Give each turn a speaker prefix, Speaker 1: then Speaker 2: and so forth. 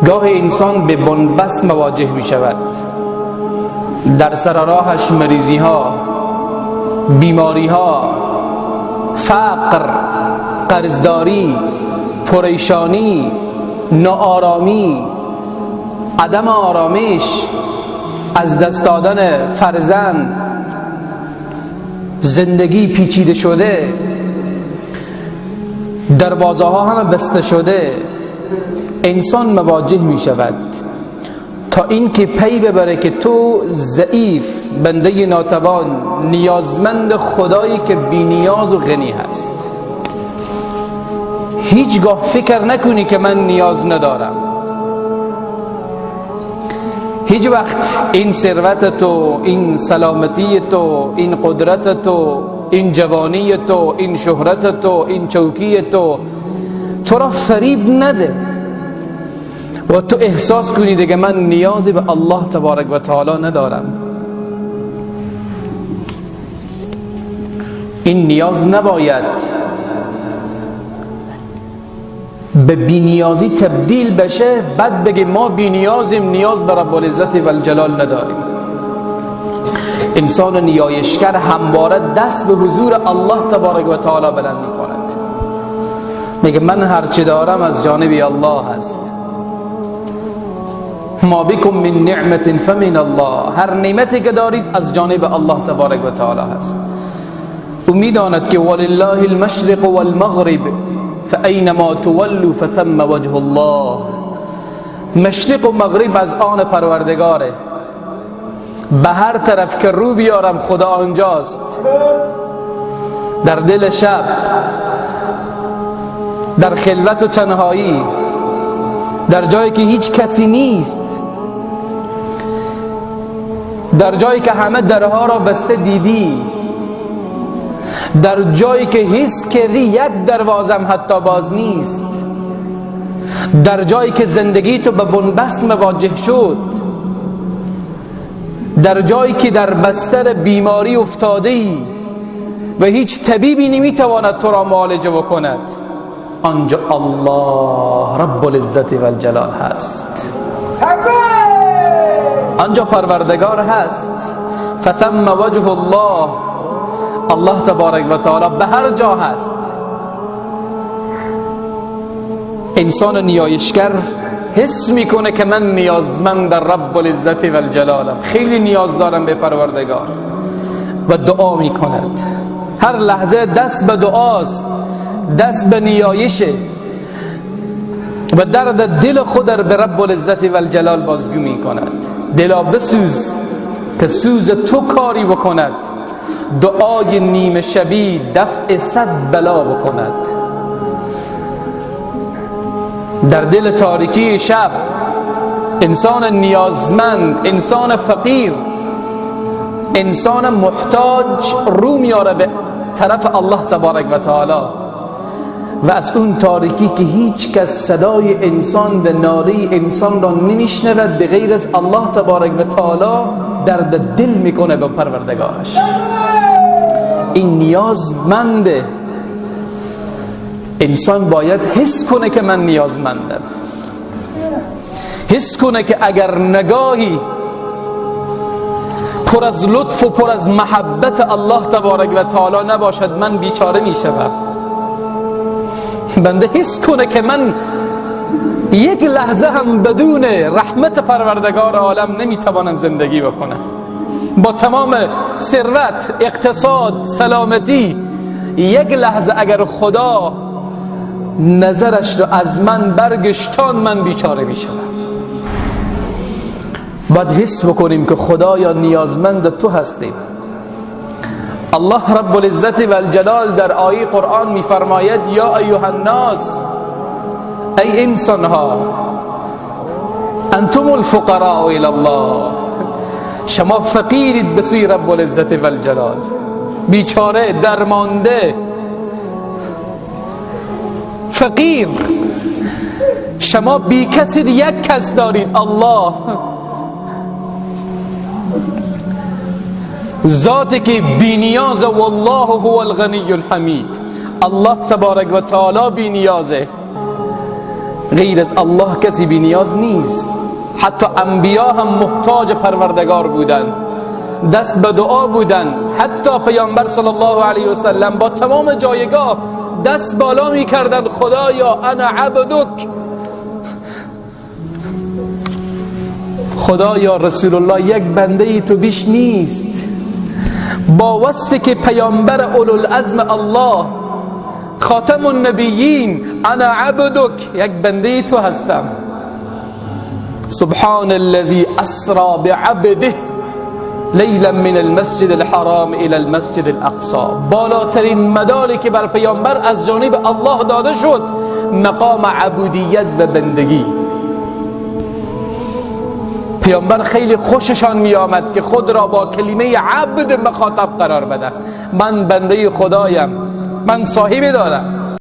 Speaker 1: گاه انسان به بنبست مواجه می شود، در سر راهش مریضی ها، بیماری ها، فقر، قرضداری، پریشانی، ناآرامی، عدم آرامش، از دست دادن فرزند، زندگی پیچیده شده، دروازه ها همه بسته شده. انسان مواجه می شود تا اینکه پی ببره که تو ضعیف، بنده ناتوان، نیازمند خدایی که بی نیاز و غنی هست. هیچگاه فکر نکنی که من نیاز ندارم. هیچ وقت این ثروت تو، این سلامتی تو، این قدرت تو، این جوانی تو، این شهرت تو، این چوکی تو، تو را فریب نده و تو احساس کنی دیگه من نیازی به الله تبارک و تعالی ندارم. این نیاز نباید به بینیازی تبدیل بشه، بعد بگه ما بینیازیم، نیاز به رب العزت و الجلال نداریم. انسان نیایشگر همواره دست به حضور الله تبارک و تعالی بلند میکند، میگه من هرچه دارم از جانب الله هست. ما بكم من نعمت فمن الله، هر نعمتی که دارید از جانب الله تبارک و تعالی هست. او میداند که ولله المشرق والمغرب فاینما تولوا فثم وجه الله. مشرق و مغرب از آن پروردگاره، به هر طرف که رو بیارم خدا آنجاست. در دل شب، در خلوت و تنهایی، در جایی که هیچ کسی نیست، در جایی که همه درها را بسته دیدی، در جایی که حس کردی یک دروازم حتی باز نیست، در جایی که زندگی تو به بنبست مواجه شد، در جایی که در بستر بیماری افتاده ای و هیچ طبیبی نمیتواند تو را معالجه بکند، آنجا الله رب العزت و الجلال هست، آنجا پروردگار هست. فثم وجه الله، الله تبارک و تعالی به هر جا هست. انسان نیایشگر حس میکنه که من نیازمند رب العزت و الجلالم، خیلی نیاز دارم به پروردگار، و دعا میکند. هر لحظه دست به دعاست، دست به نیایشه و درد دل خود را به رب العزت و الجلال بازگو میکند. دلا بسوز که سوز تو کاری بکند، دعای نیمه شبی دفع صد بلا بکند. در دل تاریکی شب انسان نیازمند، انسان فقیر، انسان محتاج رو میاره به طرف الله تبارک و تعالی، و از اون تاریکی که هیچ کس صدای انسان و ناله انسان را نمیشنود به غیر از الله تبارک و تعالی، درد دل میکنه به پروردگارش. این نیازمنده. انسان باید حس کنه که من نیازمندم، حس کنه که اگر نگاهی پر از لطف و پر از محبت الله تبارک و تعالی نباشد من بیچاره میشوم. بنده حس کنه که من یک لحظه هم بدون رحمت پروردگار عالم نمیتوانم زندگی بکنم. با تمام ثروت، اقتصاد، سلامتی، یک لحظه اگر خدا نظرش رو از من برگشتان من بیچاره میشم. باید حس بکنیم که خدایا نیازمند تو هستیم. الله رب العزت و الجلال در آیه قرآن میفرماید یا ایها الناس، ای انسانها، انتم الفقراء الی الله، شما فقیرید به سوی رب العزت و الجلال، بیچاره، درمانده، فقیر. شما بی کسی، یک کس دارید، الله، ذاتی که بی نیاز، والله هو الغنی الحمید. الله تبارک و تعالی بی نیازه. غیر از الله کسی بی نیاز نیست. حتی انبیا هم محتاج پروردگار بودند، دست به دعا بودند. حتی پیامبر صلی الله علیه و سلم با تمام جایگاه دست بالا می کردند، خدایا انا عبدک، خدایا رسول الله یک بنده ای تو بیش نیست. با وصفی که پیامبر اولوالعزم الله خاتم النبیین، انا عبدک، یک بنده تو هستم. سبحان الذي اسرا بعبده لیلا من المسجد الحرام الى المسجد الاقصى. بالاترین مدالی که بر پیامبر از جانب الله داده شد مقام عبودیت و بندگی. پیامبر خیلی خوششان می آمد که خود را با کلمه عبد مخاطب قرار بدن. من بنده خدایم، من صاحبی دارم.